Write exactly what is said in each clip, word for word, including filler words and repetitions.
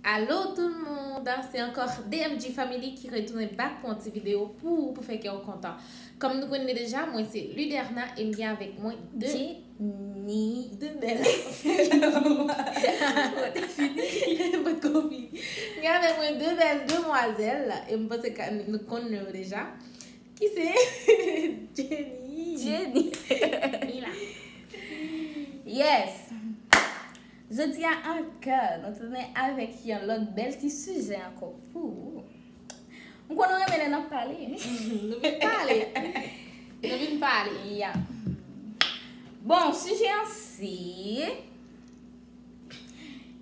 Alo tout moun, se ankò D M G Family ki retounen back pou yon ti videyo pou ou, pou fè kè w kontan. Kòm nou konnen deja, mwen se Luderna e m gen avèk mwen de Jenny. De bèl. Mwen te fini. Mwen te fini. M gen avèk mwen de bèl demwazèl e m panse ke nou konn yo deja. Ki se Jenny. Jenny. Mila. Yes. Jodi a ankò, nou tounen avèk yon lòt bèl ti sijè ankò pou ou. M konnen w renmen lè n ap pale. Nou vin pale. Nou vin pale. Ya. Bon, sijè an se,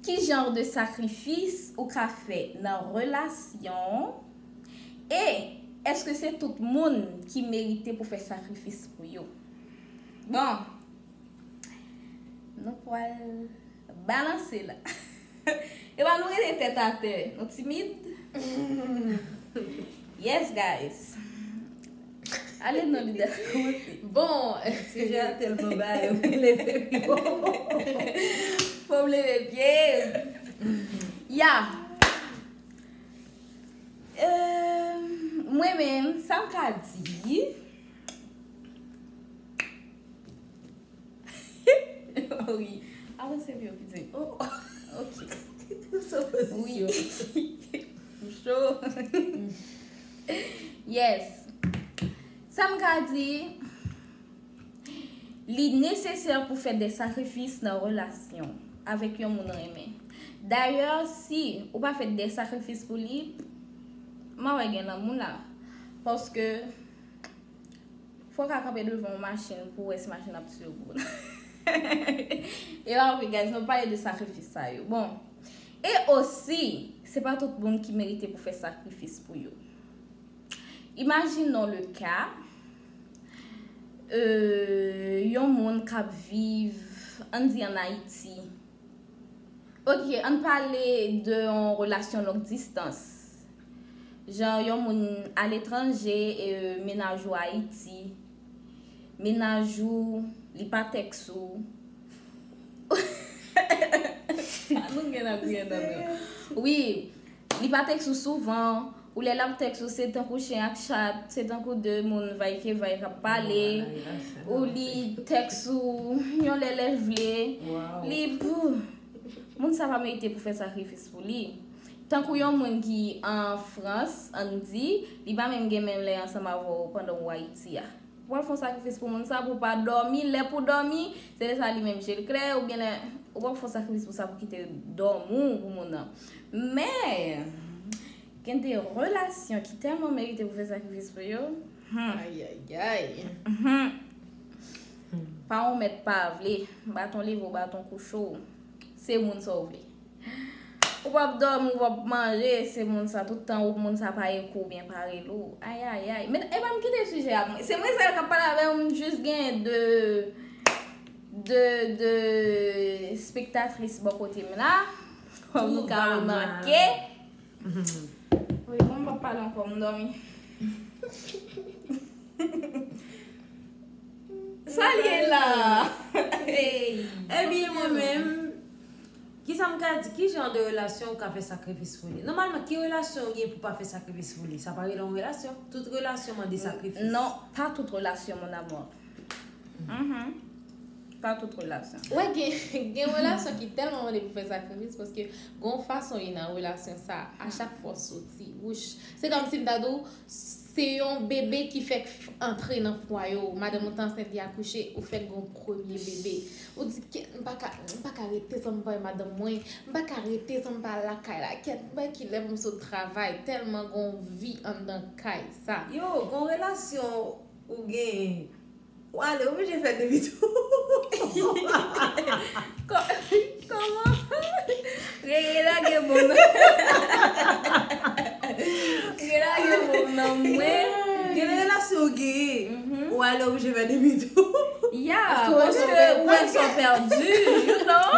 ki jan de sakrifis ou ka fè nan relasyon? E èske se tout moun ki merite pou fè sakrifis pou yo? Bon, nou pral balanse la. Epa nou rete tèt atè, nou timid? Yes, guys. Ale non, Lida, kòmanse. Bon, sijè a tèlman ba yo, m leve pye. Fò m leve pye. Ya. Euh, mwen menm, sa m ka di. Wi. Avanse pye w, pitit. Oh. Ok. Sou pozisyon. Wi. M cho. Yes. Sa m ka di, li nesesè pou fè de sakrifis nan relasyon avèk yon moun renmen. Dayè, si ou pa fè de sakrifis pou li, m pa wè gen lanmou la. Paske fò w ka kanpe devan yon machin pou w wè si machin ap tiye w. E pa vre, guys, nou pale de sakrifis sa yo. Bon, e osi, se pa tout moun ki merite pou fè sakrifis pou yo. Imaginons le cas, euh, yon moun k ap viv, ann di ann Ayiti. Ok, ann pale de yon relasyon long distans. Jan yon moun aletranje, e, mennaj ou Ayiti. Mennaj ou, li pa tèks ou. Nou gen nan gouyen nan men. Wi, li pa tèks ou souvan. Ou lè l ap tèks ou, se tankou chen ak chat, se tankou de moun vaykevay k ap pale. Ou li tèks ou, yon lè lè l vle. Li pou. Moun sa pa merite pou fè sakrifis pou li. Tankou yon moun ki an Frans, ann di, li pa menm gen menm lè ansanm avè w pandan w Ayiti a. Ou pral fè yon sakrifis pou moun sa, pou w pa dòmi, lè pou w dòmi, se lè sa li menm je l klè, oubyen lè, ou pral fè yon sakrifis pou sa, pou kite dòmi w pou moun nan. Men, gen de relasyon ki tèlman merite pou fè sakrifis pou yo. Hmm. Ayayay. Mhm. Pa yon mèt pa vle, baton leve w, baton kouche w. Se moun sa w vle. Ou p ap dòmi, ou p ap manje, se moun sa tout tan, ou moun sa pa eko oubyen pa rele w. Ayayay. Men, epa m kite sijè a pou mwen. Se mwen sèl k ap pale avè w, m jis gen de, de, de spektatris bò kote m la. Kòm nou ka remake. Wi, bon, m p ap pale ankò, m dòmi. Sa l ye la? Hey. Ebyen, mwen menm, kisa m ka di? Ki jan de relasyon ou ka fè sakrifis pou li? Nòmalman, ki relasyon ou gen pou pa fè sakrifis pou li? Sa pa rele yon relasyon. Tout relasyon mande sakrifis. Non, pa tout relasyon, mon amour. Mhm. Pa tout relasyon. Wè, gen, gen relasyon ki tèlman mande pou fè sakrifis, paske gon fason ye nan relasyon sa, a chak fwa w soti, wouch. Se kòmsi m ta di w, se yon bebe ki fèk f-, antre nan fwaye w. Madanm ou te ansent, li akouche, ou fèk gon premye bebe. Ou di, "Kèt, m pa ka, m pa ka rete san m pa wè madanm mwen. M pa ka rete san m pa lakay la. Kèt, m pa kilè pou m sot travay." Tèlman gon vi anndan kay sa. Yo, gon relasyon ou gen, w ale oblije fè demi tou. Kò-, kòman? Rere lage bon nan. Rere lage bon nan mwen. Gen de relasyon ou genyen, mhm, w ale oblije fè demi tou. Ya, paske w wè sa w pèdi, you know?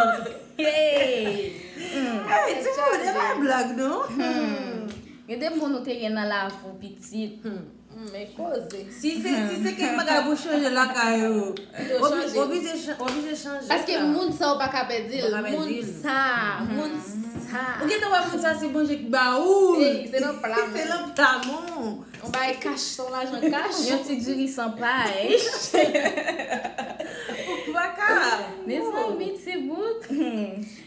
Hey. Hmm. Hey, ti moun, e pa blag, non? Hmm. Gen de moun ou te gen nan lavi w pitit. Hmm. Men koze. Si se si se kèk bagay pou chanje lakay ou, Yo chanje. Oblije chanje. Paske moun sa ou pa ka pèdi l. Moun sa, moun sa. Ou gentan wè moun sa se manje ki ba ou. Se nan pla. Se nan pla moun. On bagay kach, son lajan kach. Yon ti diri san pay. Ou pa ka. Mezanmi, ti bout.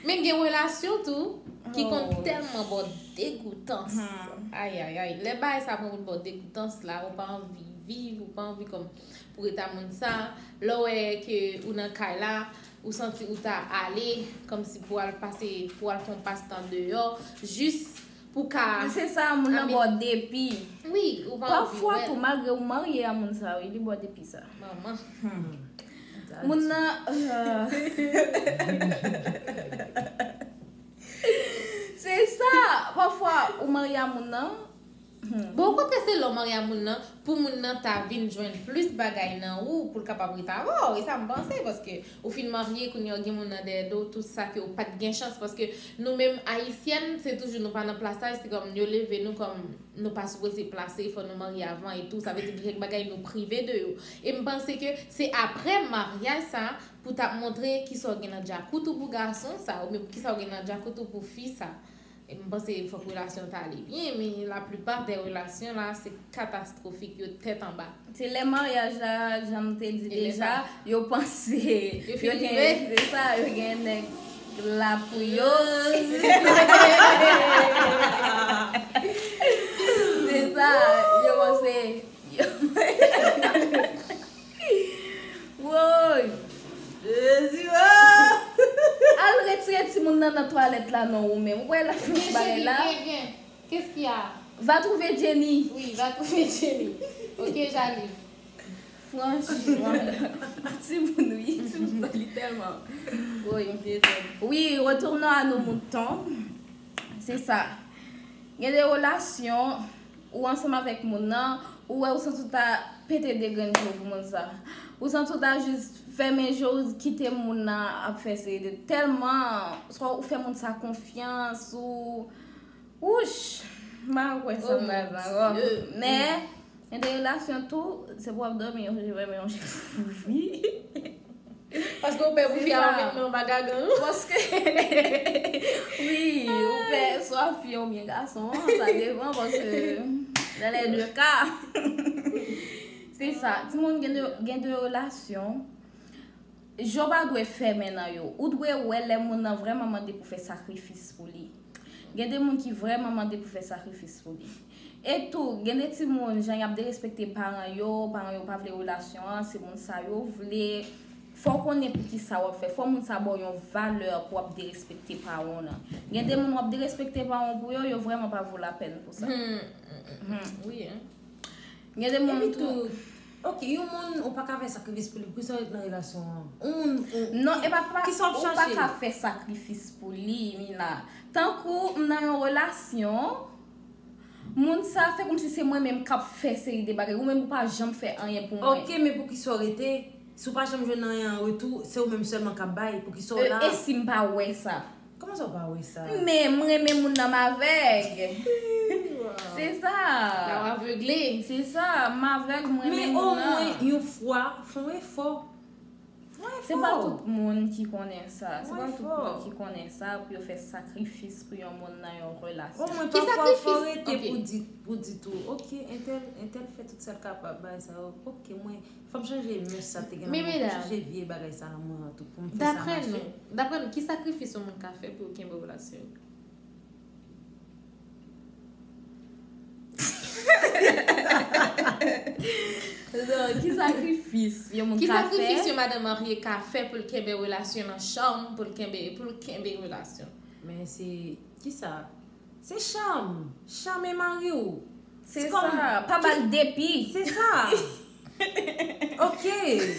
Men gen relasyon tou ki konn tèlman ba w degoutans. Ay ay ay. Lè bagay sa pran pou ba w degoutans la, ou pa anvi viv, ou pa anvi kòm pou ret a moun sa. Lè w wè ke ou nan kay la, ou santi ou ta ale kòmsi pou al pase, pou al fè yon pastan deyò, jis pou ka. Se sa, moun nan ba w depi. Wi, ou pa anvi Pafwa wè. Tou, malgre ou marye a moun sa, wi, li ba w depi sa. Manman. Moun nan. euh, Se sa, pafwa ou marye a moun nan. Bon, kote se lè w marye a moun nan, pou moun nan ta vin jwenn plis bagay nan ou, pou l kapab ret avè w. E sa m panse, paske ou fin marye, kounye a w gen moun nan dèyè do w, tout sa ke w pa t gen chans, paske nou menm ayisyèn, se toujou nou pa nan plasaj, se kòm yo leve nou kòm nou pa sipoze plase, fò nou marye avan e tou, sa vle di gen kèk bagay nou prive de yo. E m panse ke se aprè maryaj sa, pou t ap montre kisa w gen nan djakout ou pou gason sa, oubyen kisa w gen nan djakout ou pou fi sa. E m panse fòk relasyon ta ale byen, men laplipa de relasyon la, se katastwofik, yo tèt anba. Se lè maryaj la, jan nou te di E lè deja, sa. Yo panse. Yo fin gen- rive. Se sa, yo gen nèg la pou yo. Se sa, yo panse. Yo- Woy! Jezi, oh! Al retire timoun nan nan twalèt la non ou menm. Ou wè la fouch bagay la. Qu'est-ce qu'il y a? Va trouver Jenny. Oui, va trouver Jenny. Ok, j'arrive. Franchman, timoun wi, timoun sa li tèlman. Woy, m te tonbe. Wi, retournons à nos moutons. Se sa. Gen de relasyon, ou ansanm avèk moun nan, ou wè ou santi w ta pete de grenn je w pou moun sa. Ou santi w ta jis fèmen je w, kite moun nan ap fè seri de tèlman, swa ou fè moun sa konfyans, ou, wouch, m pa kwè sa m pral ankò. Men, gen de relasyon tou, se pou w ap dòmi, yon je fèmen, yon je wi. Paske ou pè pou fi a met nan bagagan. Paske, wi, ou pè swa fi oubyen gason, sa depan, paske dans les deux cas. Se sa, timoun gen de, gen de relasyon, je w pa dwe fèmen nan yo. Ou dwe wè lè moun nan vrèman mande pou fè sakrifis pou li. Gen de moun ki vrèman mande pou fè sakrifis pou li. E tou, gen de timoun, jan y ap derespekte paran yo, paran yo pa vle relasyon an, se moun sa yo vle. Fò w konnen pou ki sa w ap fè. Fò moun sa ba w yon valè pou w ap derespekte paran w nan. Gen de moun w ap derespekte paran w pou yo, yo vrèman pa vo lapèn pou sa. Wi, hein. Gen de moun Epi tou. Tou, ok, yon moun ou pa ka fè sakrifis pou li, poukisa w ret nan relasyon an? Yon moun ou Non, e pa pa, Kisa w ap ou pa chache? Ka fè sakrifis pou li, Mina. Tankou m nan yon relasyon, moun sa fè kòmsi se mwen menm k ap fè seri de bagay. Ou menm ou pa janm fè anyen pou mwen. Ok, men poukisa w rete? Si w pa janm jwenn anyen an retou, se ou menm sèlman k ap bay, poukisa w E, la? E si m pa wè sa? Kòman sa w pa wè sa? Men m renmen moun nan m avèg. Se sa. La w avegle. Se sa, m avèg, m renmen Men moun nan. Omwen yon fwa, fè yon efò. Fè yon efò. Se pa tout moun ki konnen sa. Se pa Mwen tout fò. Moun ki konnen sa pou yo fè sakrifis pou yon moun nan yon relasyon. Omwen Ki pafwa fò sakrifis? Rete Ok. Pou di, pou di tou, ok, entèl, entèl fè tout sa l kapab, bagay sa yo. Ok, mwen, fò m chanje mès sa te gen Men, nan mwen, fò m medam, chanje vye bagay sa nan mwen an tou, pou m fè sa Daprè mache. Nou, daprè nou, ki sakrifis yon moun ka fè pou yo kenbe relasyon yo? Non, ki sakrifis yon moun Ki ka sakrifis fè? Yon madanm marye ka fè pou l kenbe relasyon nan chanm, pou l kenbe, pou l kenbe relasyon? Men se, kisa? Se chanm. Chanm e mari w. Se kòm- sa, pa ba l depi. Se sa. Ok.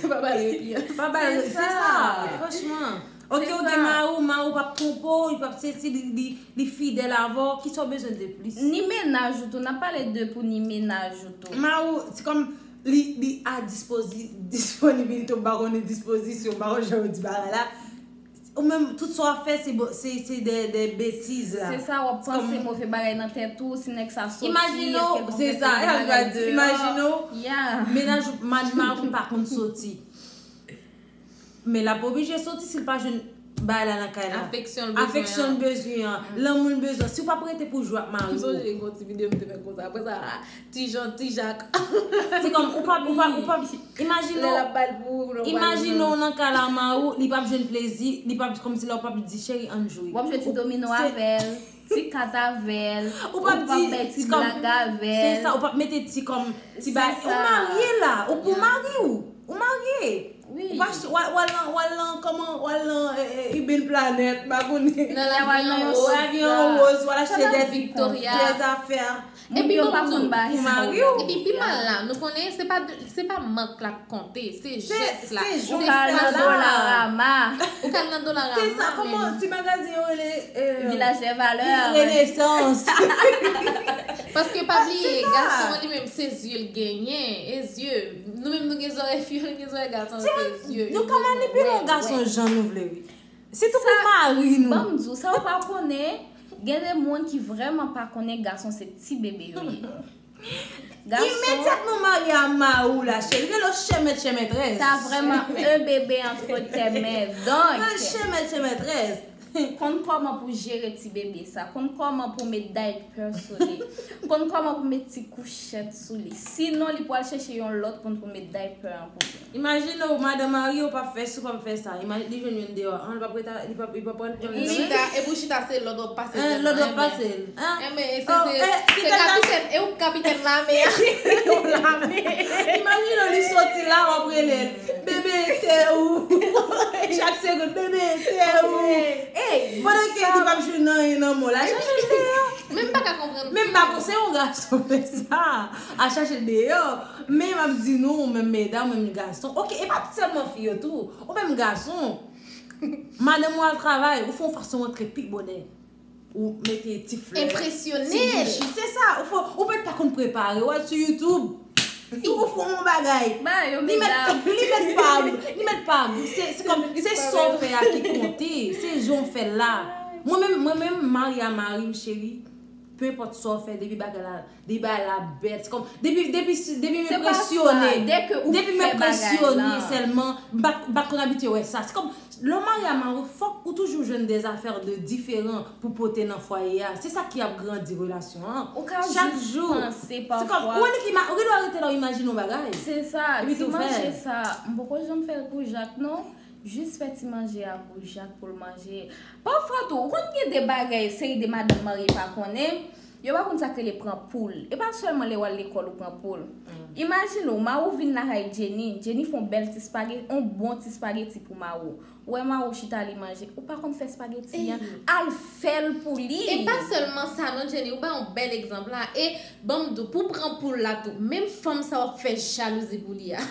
Pa ba l depi. Pa ba l, Se se sa. Sa, franchman. Ok, Se ou sa. Gen mari w, mari w p ap twonpe w, li p ap sesi, li, li, li fidèl avè w, kisa w bezwen de plis? Ni menaj ou tou, n ap pale de pou ni menaj ou tou. Mari w, se kòm li, li a dispozi, disponibilite, w pa konnen dispozisyon, w pa konnen jan yo di bagay la. Ou menm, tout sa w ap fè, se bo- se se de de betiz la. Se sa, w ap panse move bagay nan tèt ou, si nèg sa soti, imajine w, se sa, e ap gade, imajine w, mennaj ou, mari w pa konn soti. Men l ap oblije soti si l pa jwenn bagay la nan kay la. Afeksyon l bezwen an. Afeksyon l bezwen an, lanmou l bezwen an. Si w p ap rete pou jwe ak mari w. M sonje gen yon ti videyo m te fè konsa. Apre sa, ti Jan, ti Jak. Se kòm ou p ap, ou p ap, ou p ap, imajine w, imajine w nan kay la mari w, li p ap jwenn plezi, li p ap, kòmsi la w p ap di cheri ann jwe. W ap jwe ti domino avè l. Ti kat avè l, ou p ap bay ti blag avè l. Se sa, ou p ap mete ti kòm ti bagay. Ou marye la, ou pou mari w. Ou marye. Ou pa w al nan, w al nan, kòman, w al nan Urban Planet, m pa konnen. Nan lavyon woz. Lavyon woz, w al achte de ti zafè. Epi yo pa konn ba sa. Epi pi mal la, nou konnen se pa de- se pa mank la k konte, se jès la. Se jès la. Ou ka al nan Dollarama. Ou ka al nan Dollarama. Se sa, kòman ti magazen yo rele? Vilaj dè valè. Renesans. Paske pa bliye, gason an li menm, se zye l genyen, e zye. Nou menm nou gen zòrèy fi yo, nou gen zòrèy gason an, se zye. Nou ka manipile yon gason jan nou vle, wi. Sitou pou mari nou. Ban m di w, sa w pa konnen, gen de moun ki vrèman pa konnen gason se ti bebe yo ye. Gason. Imedyatman marye a mari w la, cheri, rele w chè mèt, chè mètrès. T'as vraiment un bébé entre tes mains. Donk, chè mèt, chè mètrès. Konn kòman pou jere ti bebe sa, konn kòman pou met diaper sou li, konn kòman pou met ti kouchèt sou li. Sinon, li pral chèche yon lòt moun pou met diaper an pou li. Imajine w, madan mari w p ap fè si w p ap fè sa. Imajine li jwenn youn deyò an, li p ap rete, li p ap, li p ap pran. Li chita, epi w chita se lòd w ap pase sèlman. Lòd w ap pase l. Enben, se, se, se kapitèn, e ou kapitèn lame a. Lame. Imajine w, li soti la, w ap rele l. Bebe, se ou. Chak segonn, bebe, se ou. Pandan ke li p ap jwenn anyen nan men w la, chache l deyò. Men m pa ka konprann. Men m pa panse yon gason fè sa. A chache l deyò. Men m ap di nou, ou menm medam, ou menm gason. Oke, e pa sèlman fi yo tou. Ou menm gason. Madanm ou al travay, ou fè yon fason rantre pi bonè. Ou mete ti flè, ti bouji. Se sa, ou fè, ou mèt pa konn prepare, ou al sou YouTube. Ou fè yon bagay. Li mèt, li mèt pa, li mèt pa. Se, se kòm, se sa w fè a ki konte. Se jan w fè l la. Mwen menm, mwen menm, mari a mari m, cheri. Peu importe sa w fè, depi bagay la, depi bagay la bèl, se kòm, depi, depi, depi m enpresyone, depi m enpresyone sèlman, m pa, m pa konn abitye wè sa. Se kòm, lè w marye a mari w, fòk ou toujou jwenn de zafè de diferan pou pote nan fwaye a. Se sa ki ap grandi relasyon an. Ou ka jis panse pafwa. Se kòm, ou wè nèg ki ma-, ou gendwa rete la, w imajine yon bagay. Se sa, ti manje sa, m poko janm fè l pou Jak, non. Jis fè ti manje a pou Jak pou l manje. Pafwa tou, ou konn gen de bagay, seri de madanm marye pa konnen. Yo pa konn sa k rele pran poul. E pa sèlman lè w al lekòl ou pran poul. Imajine w, mari w vin lakay Jenny, Jenny fè yon bèl ti spageti, yon bon ti spageti pou mari w. Ou wè mari w chita li manje, ou pa konn fè spageti a, al fè l pou li. E pa sèlman sa non, Jenny, ou bay yon bèl egzanp la. E ban m di w, pou pran poul la tou, menm fanm sa w ap fè jalouzi pou li a.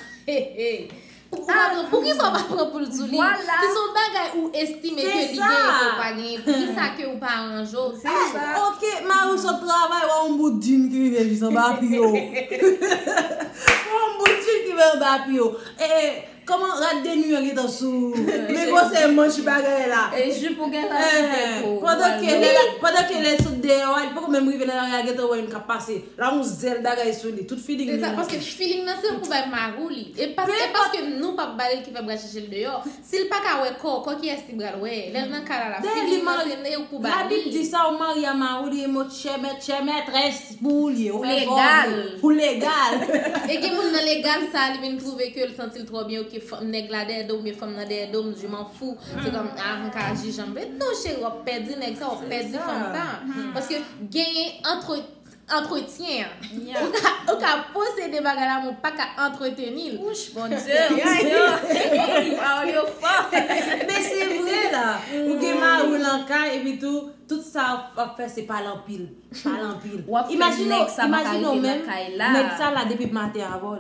Ou pa pran, poukisa w pa pran poul sou li? Si se yon bagay ou estime ke li genyen ke w pa genyen, poukisa ke ou pa aranje w? Se sa. Oke, mari w sot travay, w a yon bout djin ki rive jis anba pye w. W a yon bout djin ki rive anba pye w. E, e, kòman rad de nwi an gentan sou ou? Men gwosè manch bagay la. E jip ou gentan sou tèt ou. Pandan ke lè, pandan ke lè sot deyò a, li poko menm rive nan lari a, gentan wè youn k ap pase. La yon zèl bagay sou li, tout feeling li. Se sa, paske feeling nan se pou bay mari w li. E pas-, e paske nou p ap ba li l ki fè pral chèche l deyò. Si l pa ka wè kò w, kò kiyès li pral wè? Lè l nan kay la, la feeling nan se nèg pou ba li. Labib di sa, ou marye a mari w, li e mèt, chè mèt, chè mètrès pou ou li ye. Ou legal. Ou legal. E gen moun nan legal sa, li vin twouve ke l santi l twò byen, oke, fanm, nèg la dèyè do m, oubyen fanm nan dèyè do m, je m'en fous. Se kòm, ah, m ka aji jan m vle. Non, cheri, w ap pèdi nèg sa, w ap pèdi fanm sa. Paske genyen antre-, antretyen an. Ou ka, ou ka posede bagay la, men w pa ka antreteni l. Wouch, Bondye, Bondye. Pawòl yo fò. Men se vre la. Ou gen mari w nan kay, epi tou, tout sa w ap fè, se pale anpil. Pale anpil. W ap fè nèg sa pa ka rive nan kay la. Nèg sa la depi maten avè w.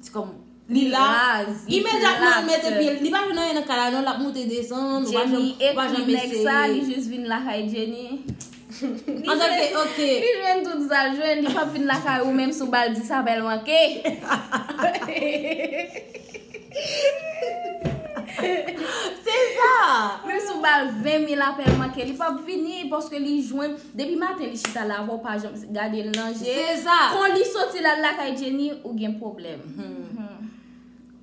Se kòm Li la, imedyatman li mete pye l, li pa jwenn anyen nan kay la non, l ap moute desann, ou pa janm, ou pa janm eseye. Jenny ekri nèg sa, li jis vin lakay Jenny. Li jwenn, li jwenn tout sa l jwenn, li p ap vin lakay ou menm si w ba l dis apèl manke. Se sa. Men si w Pral ven mil apèl manke, li p ap vini paske li jwenn, depi maten li chita la avè w, pa janm gade l nan je. Se sa. Kon li soti la lakay Jenny, ou gen pwoblèm.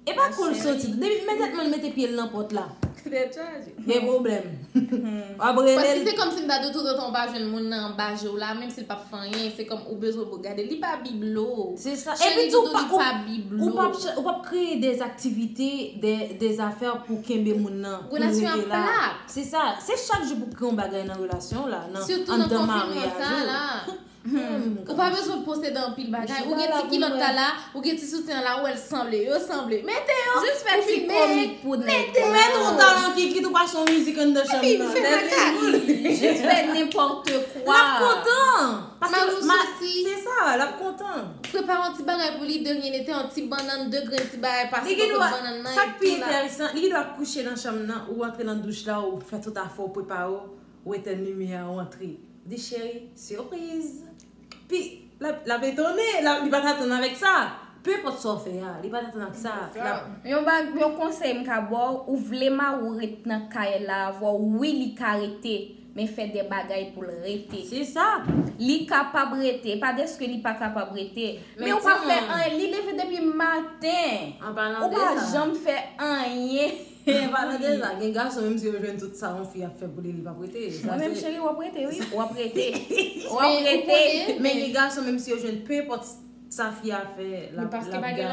E pa kon l soti, depi mete tèt mwen mete pye l nan pòt la. Tèt chaje. Gen pwoblèm. W ap rele. Paske se kòmsi m ta di w toutotan w pa jwenn moun nan anba je w la, menm si l p ap fè anyen, se kòm ou bezwen pou gade. Li pa biblo. Se sa. Epi tou, ou p ap, ou p ap kreye de aktivite, de, de zafè pou kenbe moun nan. Pou l rete la. Relasyon ap plat. Se sa. Se chak jou pou kreye yon bagay nan relasyon w la, nan anndan maryaj ou. Sitou nan konfinman sa la. Ou pa bezwen posede anpil bagay. Ou gen ti kilòt la la, ou gen ti soutyen la, ou wè l sanble, yo sanble. Mete yo. Jis fè ti komik pou nèg la. Mete yon talan kikit ou pase yon mizik anndan chanm nan. Epi fè bagay. Jis fè nenpòt kwa. L ap kontan. Paske ma, se sa, l ap kontan. Prepare yon ti bagay pou li, de rien n'était, yon ti bannann, de grenn ti bagay, pase bò kot bannann nan, epi la. Sa k pi enteresan, li gen dwa kouche nan chanm nan, ou antre nan douch la, ou fè tout afè w, prepare w, ou etèn limyè a, ou antre. Di, cheri, sipriz. Pi, l ap, l ap etone, l ap, li pa t atann avèk sa. Penpòt sa w fè a, li pa t atann ak sa. L ap. Yon bag, yon konsèy m ka ba w, ou vle mari w ret nan kay la avè w, wi, li ka rete, men fè de bagay pou l rete. Se sa. Li kapab rete, pa dèske li pa kapab rete, men ou pa fè anyen, li leve depi maten, ou pa janm fè anyen. E pa nan de sa, gen gason, menm si yo jwenn tout sa yon fi ap fè pou li, li p ap rete. Mwen menm, cheri, w ap rete, wi. W ap rete. W ap rete. Men gen gason, menm si yo jwenn penpòt sa fi a fè, l ap, l ap gade.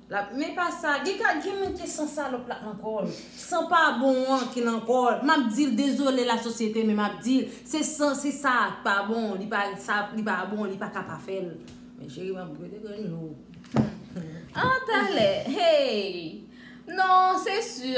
L ap, men pa sa, gen ka, gen moun ki san salòp la nan kò l. San pa bon an ki nan kò l. M ap di l, dezole lasosyete, men m ap di l, se san, se sa k pa bon, li pa, sa, li pa bon, li pa ka pa fè l. Men cheri, m ap rete grenn ou. An talè, hey! Non, se si.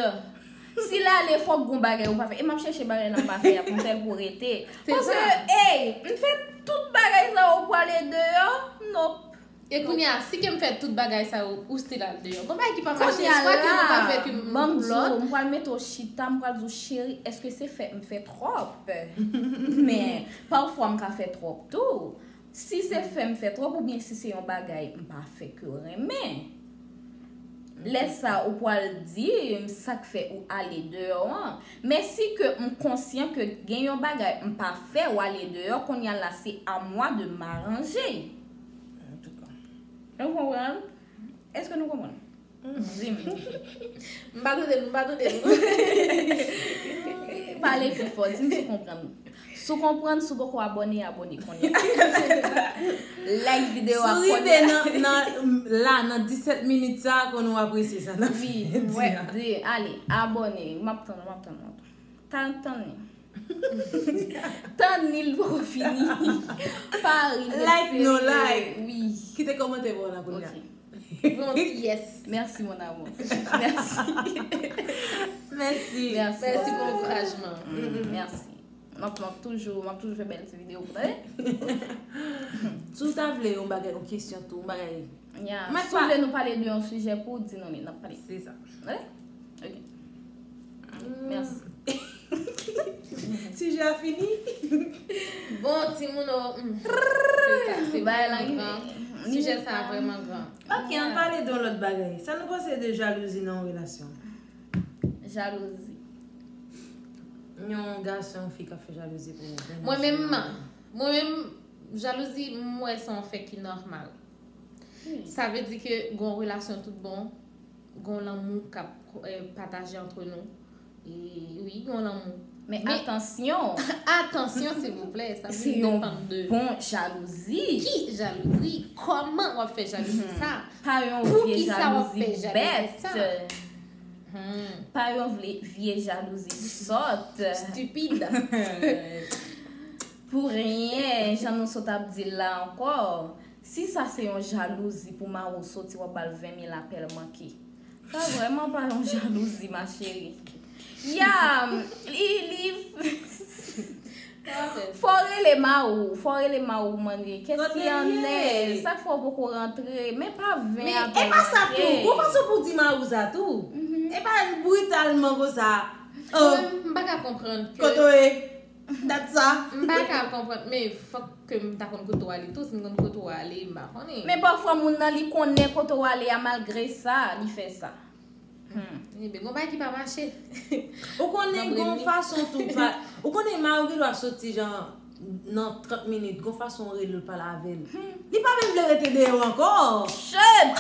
Si l ale, fòk gon bagay ou pa fè. E m ap chèche bagay nan pa fè a pou m fè l pou rete. Paske, ey, m fè tout bagay sa yo pou ale deyò? Nop. E kounye a, si ke m fè tout bagay sa yo, ou still al deyò? Gon bagay ki pa mache, swa ke nou pa fè ke m pou lòt. Ban m di w, m pral mete w chita, m pral di w, cheri, èske se fè m fè twòp? Men, pafwa m ka fè twòp tou. Si se fè m fè twòp oubyen si se yon bagay m pa fè ke w renmen, lè sa ou pral di m sa k fè ou ale deyò an. Men si ke m konsyan ke gen yon bagay m pa fè w ale deyò, kounye a la se à moi de m'arranger. Antouka. Nou konprann? Èske nou konprann? Di m. M pa tande nou, m pa tande nou. Pale pi fò, di m si w konprann. Si w konprann, si w poko abòne, abòne kounye a. Like videyo a kounye a. Si w rive nan, nan, la, nan disèt minit sa, konnen w apresye sa n ap fè. Wi, ale, abòne. M ap tann, m ap tann, m ap tann. Tann, tann li. Tann li, l poko fini. Pa ri, like, no like. Wi. Kite kòmantè pa w la kounye a. Ok. Bon, yes. Mèsi, mon amour. Mèsi. Mèsi. Mèsi pou ankourajman. Mèsi. M ap, m ap toujou, m ap toujou fè bèl ti videyo pou tande. Si w ta vle yon bagay, yon kesyon tou, yon bagay. Ya, si w vle nou pale de yon sijè pou w di nou li, n ap pale. Se sa. Ok? Ok. Mèsi. Sijè a fini? Bon, timoun, o, mm. Se sa, se vrèman gran. Sijè sa vrèman gran. Ok, ann pale de yon lòt bagay. Sa nou panse de jalouzi nan yon relasyon? Jalouzi. Yon gason, yon fi k ap fè jalouzi pou yon. Mwen menm, mwen menm, jalouzi, m wè se yon fè ki nòmal. Sa vle di ke gon relasyon tout bon, gon lanmou k ap, eh, pataje antre nou. E, wi, gon lanmou. Men atansyon. Atansyon, silvouplè, sa vin depann de. Se yon bon jalouzi. Ki jalouzi? Kòman w ap fè jalouzi sa? Pa yon vye jalouzi bèt. Pa yon vle, vye jalouzi sòt. Stipid. Pou ryen, jan nou sot ap di l la ankò, si sa se yon jalouzi pou mari w soti, w ap ba l ven mil apèl manke. Sa vrèman pa yon jalouzi, ma chérie. Ya, li, li, fò w rele mari w, fò w rele mari w mande, qu'est-ce qu'il en est? Sa k fè w poko rantre? Men pa ven apèl manke. Men e pa sa tou, gon fason pou w di mari w sa tou. E pa britalman konsa. Mwen, m pa ka konprann ke. Kote w ye? Dat sa. M pa ka konprann, men fòk ke m ta konn kote w ale tou, si m konn kote w ale, m pa konnen. Men pafwa moun nan li konnen kote w ale a, malgre sa, li fè sa. Ebyen, gon bagay ki pa mache. Ou konnen gon fason tou pa. Ou konnen mari w gen dwa soti jan nan trant minit, gon fason w rele l pale avè l. Li pa menm vle rete deyò ankò. Shit!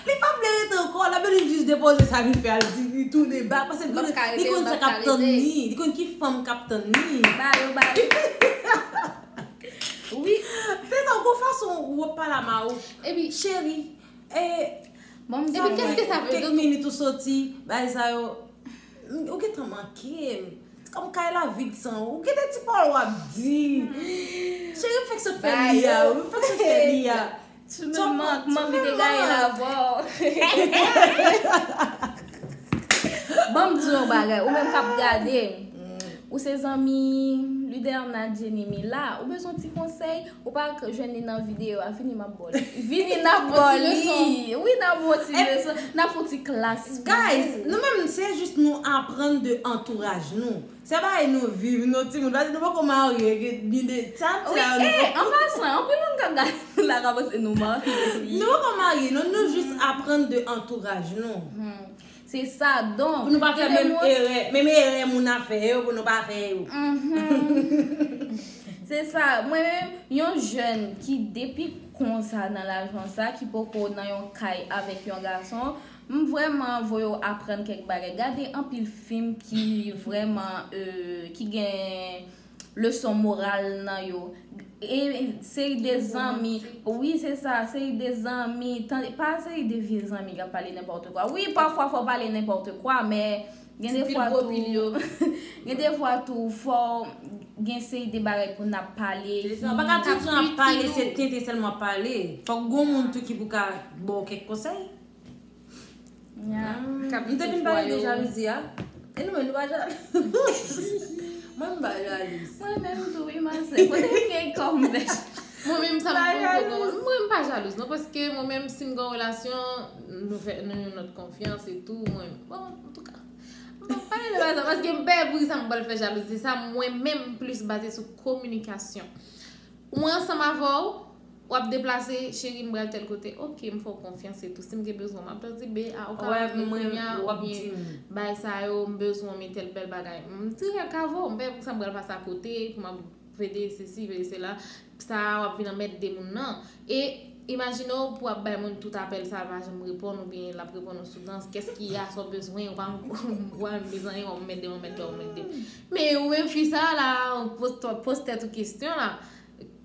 Li pa vle rete ankò, l ap vin jis depoze sa li fè al di li tounen bak, paske li konn, li konn sa k ap tann li, li konn ki fanm k ap tann li. Ba yo, ba yo. Wi. Se sa, gon fason w ap pale a mari w. Epi, cheri, e, Bon, m di, epi, qu'est-ce que ça veut kèk dire? Minit ou soti, bagay sa yo, ou gentan manke m. Kòm kay la vid san ou, ou gentan ti pawòl w ap di. Cheri, m fèk sot fè li a, m fèk sot fè li a. Tu me manques, m anvi te gaye la avè w. Bon, m di yon bagay, ou menm k ap gade m. Ou se zanmi Luderna Jenny Mila, ou bezwen ti konsèy, ou pa k jwenn li nan videyo a, vini m ap ba w li. Vini n ap ba w li. Wi, n ap ba w ti leson, n ap fè yon ti klas. Guys, nou menm se jis nou aprann de antouraj nou. Se bagay nou viv, nou timoun, paske nou poko marye, gen de sa, Wi, e, an pasan, anpil moun k ap gade la ka panse nou marye. Nou poko marye, non, nou jis aprann de antouraj nou. Se sa, donk. Pou nou pa fè menm erè, menm erè moun ap fè yo, pou nou pa fè yo. Se sa, mwen menm, yon jèn ki depi konsa nan laj sa, ki poko nan yon kay avèk yon gason, m vrèman voye w aprann kèk bagay. Gade anpil fim ki vrèman, euh, ki gen leson moral nan yo. E seri de zanmi, wi, se sa, seri de zanmi, tande, pa seri de vye zanmi k ap pale nenpòt kwa. Wi, pafwa fò w pale nenpòt kwa, men gen de fwa tou, gen de fwa tou, fò gen seri de bagay pou n ap pale. Se sa, pa ka tout jan ap pale, se tenten sèlman ap pale. Fòk gon moun tou ki pou ka ba w kèk konsèy. M te fin pale de jalouzi a. E nou menm, nou pa jalou. Mwen, m pa jalou. Mwen menm tou, wi, ma sè. Kote m gen kòm bèch? Mwen menm, sa m poko gon. Mwen, m pa jalouz, non, paske mwen menm, si m gen yon relasyon, nou fè, nou yon lòt konfyans e tou, mwen, bon, antouka. M pa pale de bagay sa, paske m pè pou sa m pral fè jalouzi. Sa, mwen menm, m plis baze sou kominikasyon. Mwen ansanm avè w, w ap deplase, cheri, m pral tèl kote. Oke, m fè w konfyans e tou. Si m gen bezwen, m ap di, be, a, ou ka rantre kounye a, oubyen, bay sa yo, m bezwen, men tèl bèl bagay. M dirèk avè w, m pè pou sa m pral pase akote, pou m ap vede sesi, vede sela. Sa a, w ap vin anmède moun nan. E imajine w pou w ap bay moun tout apèl sa, l pa janm reponn, oubyen l ap reponn ou sou dans. Kès ki a sa w bezwen, ou pa, ou pa menm bezwen anyen, w ap anmède, w anmède, w anmède. Men ou menm fi sa la, ou poz, poz tèt ou kesyon la.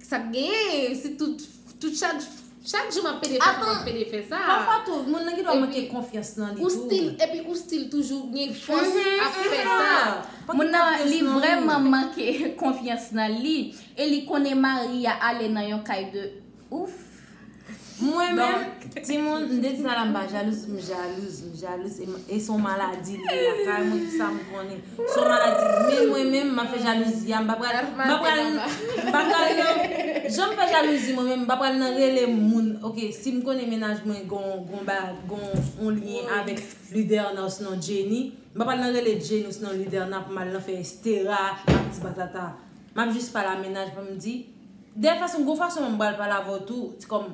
Sa k genyen, si tout, tout chak, chak jou m ap pede fè sa, m ap pede fè sa. Pafwa tou, moun nan gen dwa manke konfyans nan li tou. Ou still, epi ou still toujou gen fòs ap fè sa. Moun nan, li vrèman manke konfyans nan li. E li konnen mari a ale nan yon kay de ouf. Mwen menm, timoun, m te di sa la, m pa jalouz, m jalouz, m jalouz, e, e se yon maladi li ye lakay mwen, ki sa m konnen. Se yon maladi, men mwen menm, m ap fè jalouzi a, m pa pral, m pa pral, m pa pral nan, jan m fè jalouzi mwen menm, m pa pral nan rele moun, oke, si m konnen mennaj mwen gon, gon ba, gon, yon lyen avèk Luderna osnon Jenny, m pa pral nan rele Jenny osnon Luderna pou m al nan fè Estera, ak ti patata. M ap jis pale a mennaj mwen, m di, dèyè fason, gon fason mwen m pral pale avè w tou, ti kòm,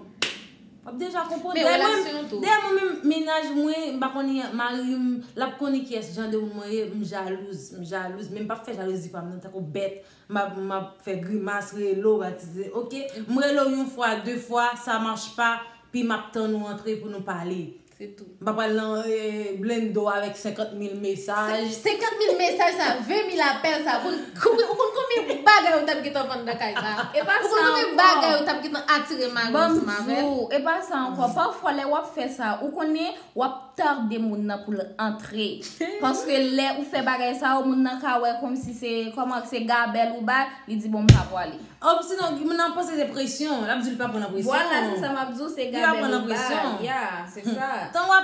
w ap deja konprann. Dèyè mwen, dèyè mwen menm, mennaj mwen, m pa konnen mari m, l ap konnen kiyès jan de moun mwen ye, m jalouz, m jalouz, men m p ap fè jalouzi pa m nan tankou bèt, m ap, m ap fè grimas, rele w, batize, oke, m rele w yon fwa, de fwa, sa mach pa, pi m ap tann ou antre pou nou pale. Se tou. M pa pral nan blende w avèk senkant mil mesaj. Senkant mil mesaj sa, ven mil apèl sa, ou konn konbyen bagay ou t ap gentan vann nan kay sa? Ou konn konbyen bagay ou t ap gentan atire mari ansanm avè l? E pa sa ankò, pafwa lè w ap fè sa, ou konnen w ap tarde moun nan pou l antre. Paske lè ou fè bagay sa yo, moun nan ka wè kòmsi se, kòman se gabèl ou bay, li di bon m pa pwale. Ou sinon, moun nan panse se presyon. L ap di l pa pran nan presyon. Vwala, se sa m ap di w, se gabèl ou bay. Ya, se sa.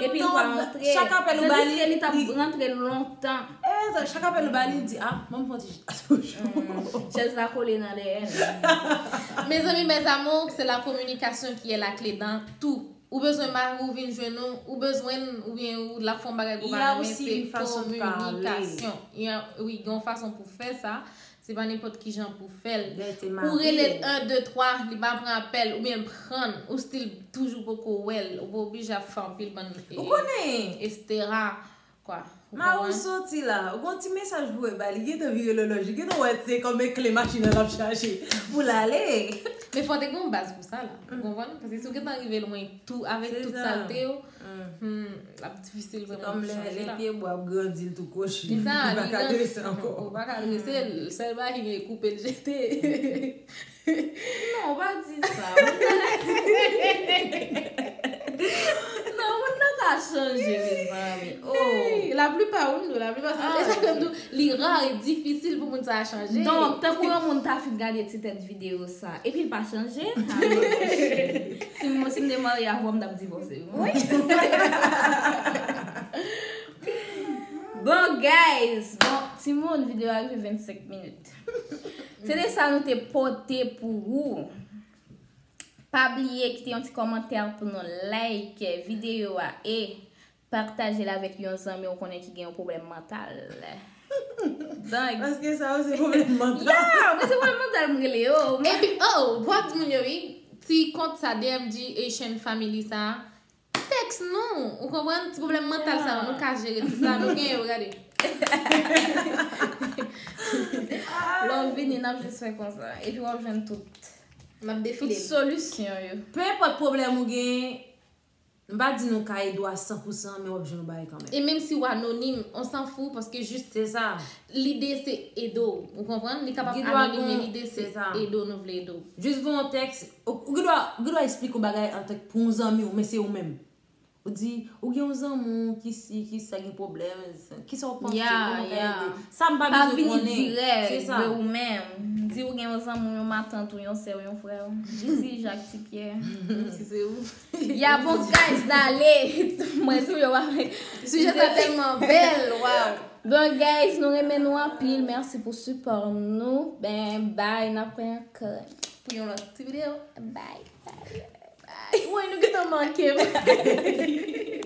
Epi l pa antre. Chak apèl ou ba li, li t ap rantre lontan. E, chak apèl ou ba li, li di, a, ban m fè yon ti chèz la kole nan dèyè l. Mes amis, mes amours, c'est la communication qui est la clé dans tout. ou bezwen mari w vin jwenn ou, ou bezwen l, oubyen ou l ap fè yon bagay ke w pa renmen, se kominikasyon. Wi, gen yon fason pou fè sa. Se pa nenpòt ki jan pou fè l. Ou rele l en, de, twa, li pa pran apèl, oubyen l pran l, ou still toujou poko wè l, ou pa oblije ap fè anpil bann, etsetera. Kwa. Mari w soti la, ou gon ti mesaj pou wè ba li, gentan vire lòlòj, li gentan wè se kòm e kle machin nan l ap chache pou l ale. Men fò w te gen yon baz pou sa la, ou konprann? Paske si w gentan rive lwen tou avèk tout sa l te yo, hmm, l ap difisil pou moun chanje la. Se kòm lè pye bwa ap grandi, l tou kwochi, li pa ka drese ankò. Ou pa ka drese l, sèl bagay ki gen koupe l jete. Non, ou pa di sa. Moun nan, non, moun nan ka chanje, mezanmi. Oh. Hey, la plupart, wi, nou, la plupart, se sa ke m di w, li ra e difisil pou moun sa a chanje. Donk, tankou yon moun ta fin gade ti tèt videyo sa, epi l pa chanje, ah non, si m, si m te marye avè w, m t ap divòse, wi. Bon, guys, bon, timoun, videyo a rive vennsenk minit. Se de sa nou te pote pou ou. Pa bliye kite yon ti kòmantè pou nou, like videyo a e pataje l avèk yon zanmi w konnen ki gen yon pwoblèm mantal. Donk, paske sa yo se pwoblèm mantal. Ya, mwen se pwoblèm mantal m rele yo. Epi, oh, w ap di moun yo, wi, ti kont sa, D M G Haitian Family sa, tèks nou, ou konprann? Ti pwoblèm mantal sa yo, nou ka jere tout sa, nou gen yo, gade. Lè w vini, n ap jis fè konsa. Epi w ap jwenn tout, tout solisyon yo. Pe enpòt pwoblèm ou gen, m pa di nou ka ede w a san pou san, men w ap jwenn yon bagay kanmenm. E menm si w anonim, on s'en fout, paske jis lide se ede w, ou konprann? Li kapab anonim, men lide se ede w, nou vle ede w. Jis voye yon tèks, ou, ou gen dwa, ou gen dwa eksplike yon bagay antanke pou yon zanmi w, men se ou menm. Ou di, ou gen yon zanmi w ki si, ki sa, gen pwoblèm, kisa w panse, kòman w ka ede? Sa m pa bezwen konnen. Pa vini dirèk de ou menm. Di ou gen yon zanmi w, yon matant ou, yon sè w, yon frè w. Jis di Jak Ti Pyè. Si se ou. Ya, bon, guys, dale. Mwen sou yo, pa. Sijè sa tèlman bèl, waw. Bon, guys, nou renmen nou anpil. Mèsi pou sipò nou. Ben, bye, n ap wè ankò pou yon lòt ti videyo. Bye, bye, bye. Woy, nou gentan manke m.